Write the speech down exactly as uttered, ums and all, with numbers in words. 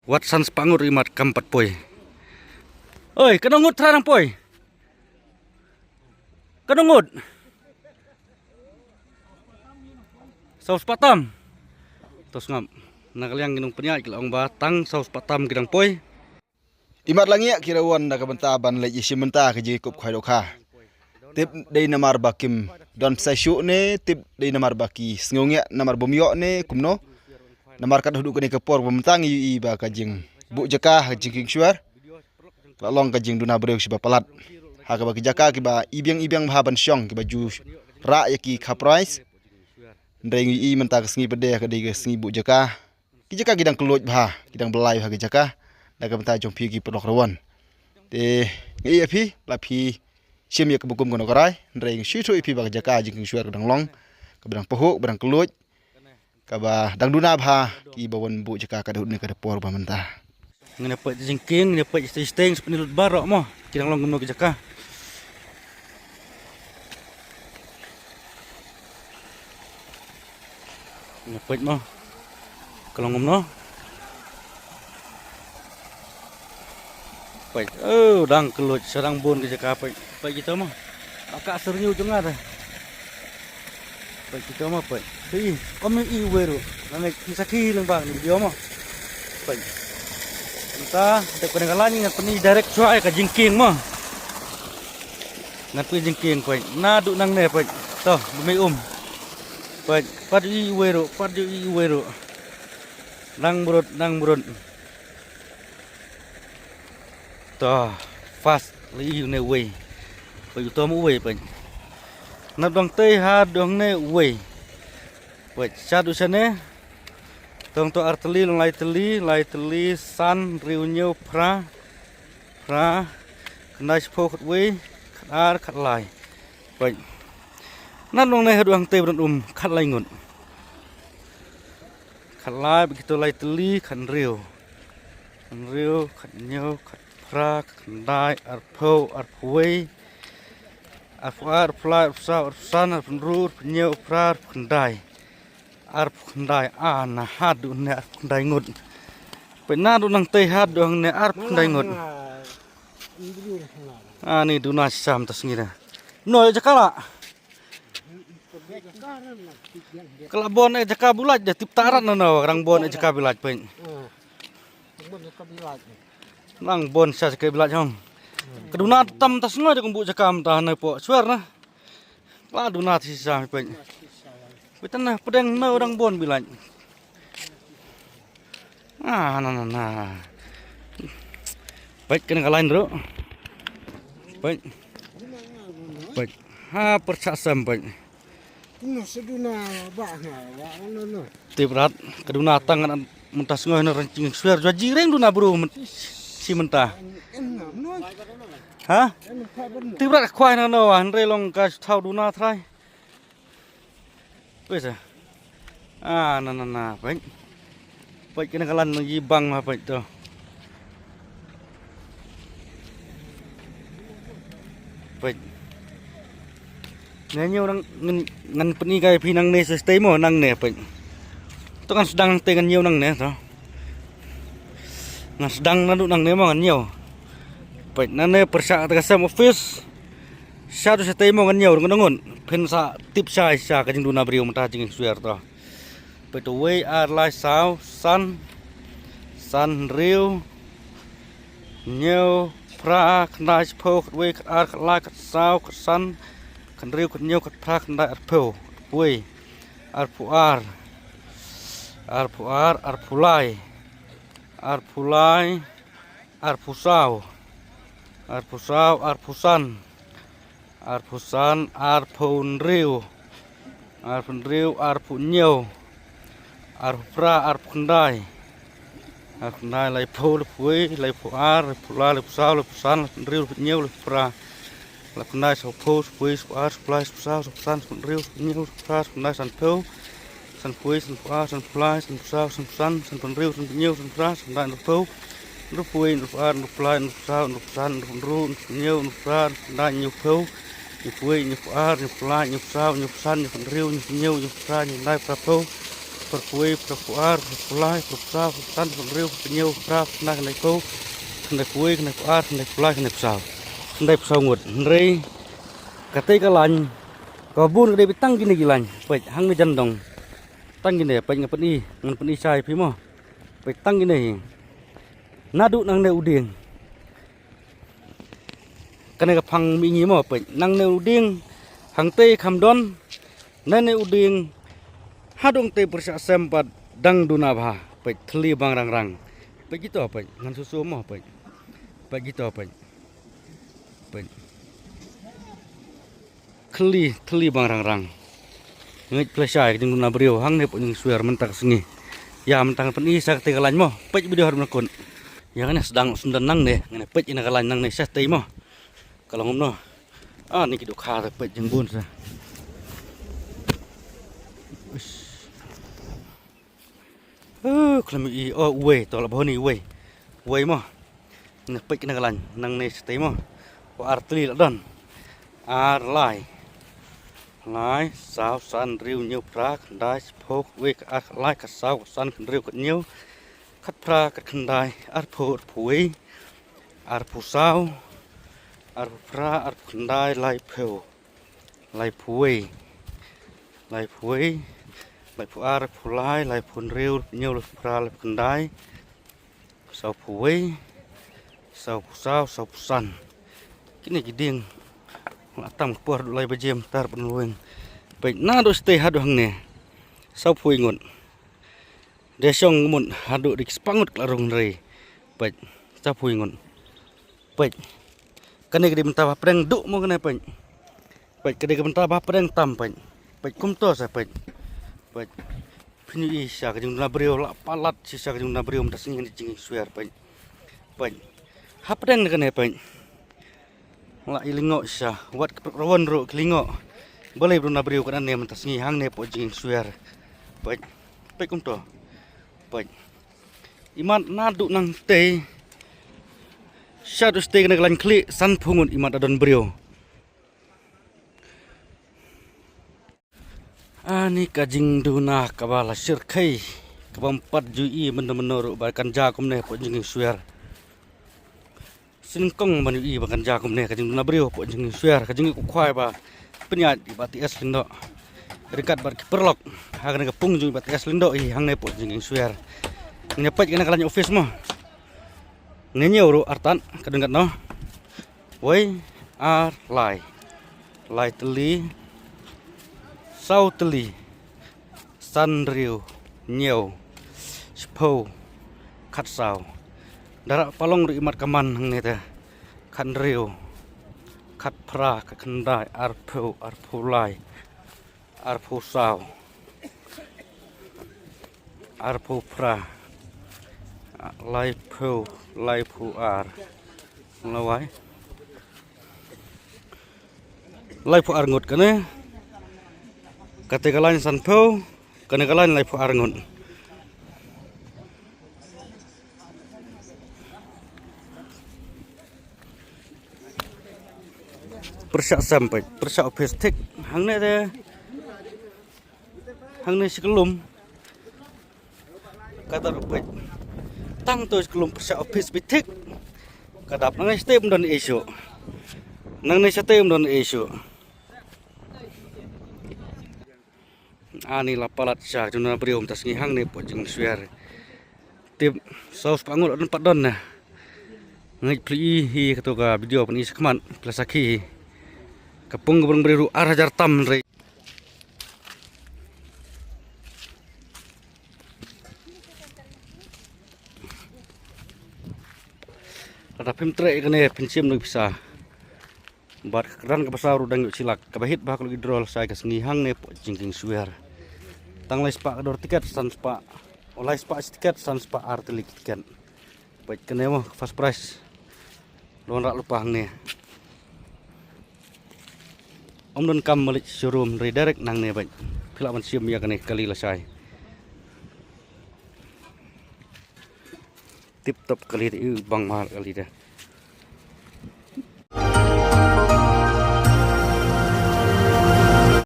Wat san spah ngut ruh imat kam pat poi. Oi, katno ngut trai nang poi? Katno ngut? Saw spah tam. To sngap. Na ka liang ki nongpynïaid ki la ong ba tang saw spah tam ki dang poi. Imat la ngiah ki Rawon na ka bynta ban leit ïashim bynta ka jingkup khwai dohkha. Tip dei namar ba kim don pisa shuh ne, tip dei namar ba ki sngew ngiah namar bym ïoh ne kumno. Namar kat haduh kane ka por ba mynta ngi ïohi ba ka jingbuh jaka ha ka jingkieng shuwer la long ka jingduna briew shiba palat. Ha kaba ki jaka kiba ibiang ibiang bha ban shong kiba ju rah ïa ki khaprais. Hynrei ngi ïohi mynta ka sngi pat de ka dei ka sngi buh jaka. Ki jaka ki dang kylluid bha, ki dang byllai bha ki jaka. Da ka bynta jong phi ki paralok Rawon. Te ngi ïa phi, la phi shim ïa kaba kum kano ka rai, hynrei ngi shu ïathuh ïa phi ba ka jaka jingkieng shuwer ka dang long, kaba dang pahuh, kaba dang kylluid, kaba dang duna bha kiba wan buh jaka ka dei ne ka dei por ba mynta. Ngin ïa peit jingkieng, ngin ïa peit shatei shatei, shatei lut baroh mo. Ki dang long kumno ki jaka. Ngin ïa peit mo. Ka long kumno. Peit, oh, dang kylluid, sa dang bun ki jaka peit. Peit kita mo. Ka syrngiew jong nga te. Peit kita mo peit. Peit, ym i uwei ruh. Nang ngi sakhi lyngba kane ka video mo. Peit. Mynta dep kane ka line ngan pyni direct shuwa ïa ka jingkieng mo. Ngan pyni jingkieng peit. Naduh nangne peit. To, ba mei um. Peit, pat ju i uwei ruh, pat ju i uwei ruh. Nang mrut, nang mrut. To, fast, la i une uwei. Peit, uto mo uwei peit. Naduh nangtei haduh hangne uwei. Peit, shaduh shane. Tang to ar tylli, lai tylli, lai tylli, san, hynriew, hynñiew, phra, phra, khyndai, shiphew, khatwei, khatar, khatlai. Peit. Naduh nangne haduh hangtei ba don um, khatlai ngut. Khatlai, bad kito lai tylli, khathynriew. Khathynriew, khathynñiew, khatphra, khatkhyndai, arphew, arphew wei, arphew ar, arphew lai, arphew saw, arphew san, arphew hynriew, arphew hynñiew, arphew phra, arphew khyndai. Arphew khyndai, a, na haduh ne arphew khyndai ngut. Peit naduh nangtei haduh hangne arphew khyndai ngut. Ani duna shisha mynta sngi ne. No ïa jaka la. Ka la bun ïa jaka bilaj de tip tarat na no, ka dang bun ïa jaka bilaj peit. Dang bun shisha jaka bilaj hom. Ka duna tam ta sngi de kum buh jaka mynta ne po swer na. Ka la duna ta shisha peit. Peit na pdeng na dang bun bilaj. Ah, na, na, na. Peit kane ka line ruh. Peit. Peit. Ha pyrshah sem peit. Tip rat ka duna tang ngan mynta sngew na rang jingkieng swer jua jireng duna bru men-, shi mynta. Ha? Tip rat ka khwai na no hynrei long ka thaw duna trai. Peit sa. Ah, na, na, na, peit. Peit kane ka lan nang ji bang ma peit to. Peit. Ngan ñiew nang ngan, ngan pyni kai phi nangne sa stay mo nangne peit. To ngan sdang te ngan ñiew nangne to. Ngan sdang naduh nangne mo ngan ñiew. Peit nangne pyrshah ta ka sem office. Sha tu shatei mo ngan ñiew ngan ngut. Phin sa tip sha sha ka jingduna briew mynta jingkieng swer to. Peit uwei ar lai saw san. San hynriew. Hynñiew phra khyndai shiphew khatwei khatar khatlai khatsaw khatsan. Khathynriew khathynñiew khatphra khyndai arphew. Uwei. Arphew ar. Arphew ar arphew lai. Arphew lai. Arphew saw. Arphew saw, arphew san. Arphew san, arphew hynriew. Arphew hynriew, arphew hynñiew. Arphew phra, arphew khyndai. Arphew khyndai, laiphew, laiphew wei, laiphew ar, laiphew lai, laiphew saw, laiphew san, laiphew hynriew, laiphew hynñiew, laiphew phra. Laiphew khyndai, sawphew, sawphew wei, sawphew ar, sawphew lai, sawphew saw, sawphew san, sawphew hynriew, sawphew phra, sawphew khyndai, sanphew. Sanphew wei, sanphew ar, sanphew lai, sanphew saw, sanphew san, sanphew hynriew, sanphew hynñiew, sanphew phra, sanphew khyndai, hynriewphew. Hynriewphew wei, hynriewphew ar, hynriewphew lai, hynriewphew saw, hynriewphew san, hynriewphew hynriew, hynriewphew phra, hynriewphew khyndai, hynñiewphew. Hynñiewphew wei, hynñiewphew ar, hynñiewphew lai, hynñiewphew saw, hynñiewphew san, hynñiewphew hynriew, hynñiewphew hynñiew, hynñiewphew phra, hynñiewphew khyndai, phraphew. phra phew wei, phra phew ar, phra phew lai, phra phew saw, phra phew san, phra phew hynriew, phra phew phra, khyndai phew, khyndai phew wei, khyndai phew ar, khyndai phew lai, khyndai phew saw. Khyndai phew saw ngut. Hynrei katei ka lain kaba bun ka dei ba tang kine ki lain. Peit hangne jan dong. Tang kine, peit nga pyni, ngan pyni shai phi mo. Peit tang kine hi. Naduh nangne u dieng. Kane ka phang mihngi mo, peit nangne u dieng. Hangtei kham don. Nangne u dieng. Haduh tei pyrshah sem pat dang duna bha. Peit thylli bang rang rang. Peit kito peit ngan susu mo peit. Peit kito peit. Peit. Thylli, thylli bang rang rang. Ngeit phi lashai ka jingduna briew hangne pdeng Swer mynta ka sngi. Ïa mynta ngan pyni sa katei ka lain mo. Peit video haduh mynta kut. Ïa kane sdang sdang nangne, ngane peit ïa ka lain nangne shatei mo. Ka long kumno. Ah, ni ki dohkha te peit jingbun sa. Uish. Uh, khlem i, oh, uwei, to la bha ni uwei. Uwei mo. Ngan peit kane ka lain nangne shatei mo. Wa ar tylli la don. Ar lai. Lai, saw, san, hynriew, hynñiew, phra, khyndai, shiphew, wei, ka ar, ka lai, ka saw, ka san, ka hynriew, ka hynñiew, khatphra, khatkhyndai, arphew, arphew wei, arphew saw, arphew phra, arphew khyndai, laiphew. Laiphew wei. Laiphew wei. Laiphew ar, laiphew lai, laiphew hynriew, laiphew hynñiew, laiphew phra, laiphew khyndai. Sawphew wei. Sawphew saw, sawphew san. Kine ki dieng. La tam ka por haduh lai baje mynta ban weng. Peit naduh shatei haduh hangne. Sawphew wei ngut. Dei shong ngut haduh dei ki spah ngut ka la rung hynrei. Peit, sawphew wei ngut. Peit. Kane ka dei mynta ba pdeng duh mo kane peit. Peit ka dei ka mynta ba pdeng tam peit. Peit kumto sa peit. Peit. Phin ïohi shisha ka jingduna briew la palat shisha ka jingduna briew mynta sngi hangne Jingkieng Swer peit. Peit. Hapdeng na kane peit. La i lyngngoh shisha wat ka pyrkhat rawon ruh ki lyngngoh. Balei ba duna briew katne mynta sngi hangne hapoh Jingkieng Swer. Peit. Peit kumto. Peit. Imat naduh nangtei. Shaduh shatei kane ka lain khlieh sanphew ngut imat da don briew. Ani ka jingduna kaba la shyrkhei kaba ym pat ju i mynno mynno ruh ba kan jia kumne hapoh Jingkieng Swer. Sngewnyngkong ban ju i ba kan jia kumne ka jingduna briew hapoh Jingkieng Swer, ka jingïoh khwai ba pynïaid i Bah T S Lyngdoh ryngkat bad ki paralok ha kane ka pung jong i Bah T S Lyngdoh hi hangne hapoh Jingkieng Swer. Ngin ïa peit kane ka lain office mo. Ngin ïa ruh artat ka don katno. Wei, ar, lai. Lai tylli. Saw tylli. San, hynriew, hynñiew, shiphew, khatsaw. Dara palong ruh imat ka man hangne te. Khathynriew, khatphra, khatkhyndai, arphew, arphew lai, arphew saw, arphew phra, laiphew, laiphew ar. Lawai. Laiphew ar ngut kane. Kate ka lain sanphew, kane ka lain laiphew ar ngut. Pyrshah sem peit, pyrshah office thik. Hangne te. Hangne shi kyllum. Kata ruh peit. Tang to shi kyllum pyrshah office beit thik. Ka dap nangne shatei ym don ei shuh. Nangne shatei ym don ei shuh. Ani la palat sha jingduna briew mynta sngi hangne hapoh Jingkieng Swer. Tip saw spah ngut don pat don na. Ngeit phi i hi kato ka video phin i shakhmat phi la sakhi hi. Ka pung ka briew ruh ar hajar tam hynrei. Lada phim treh kane phin shim noh pisa. Bad ka kyrdan kaba saw ruh dang ïoh shi lak. Kaba hit bha ka lucky draw lashai ka sngi hangne hapoh Jingkieng Swer. Tang lai spah ka dor tiket, san spah. O lai spah shi tiket, san spah ar tylli ki tiket. Peit kane mo ka first prize. Don rah lypa hangne. Ym don kam malik showroom hynrei direct nangne beit. Phi lah ban shim ïa kane ka kali lashai. Tip top kali te i bang ma kali te.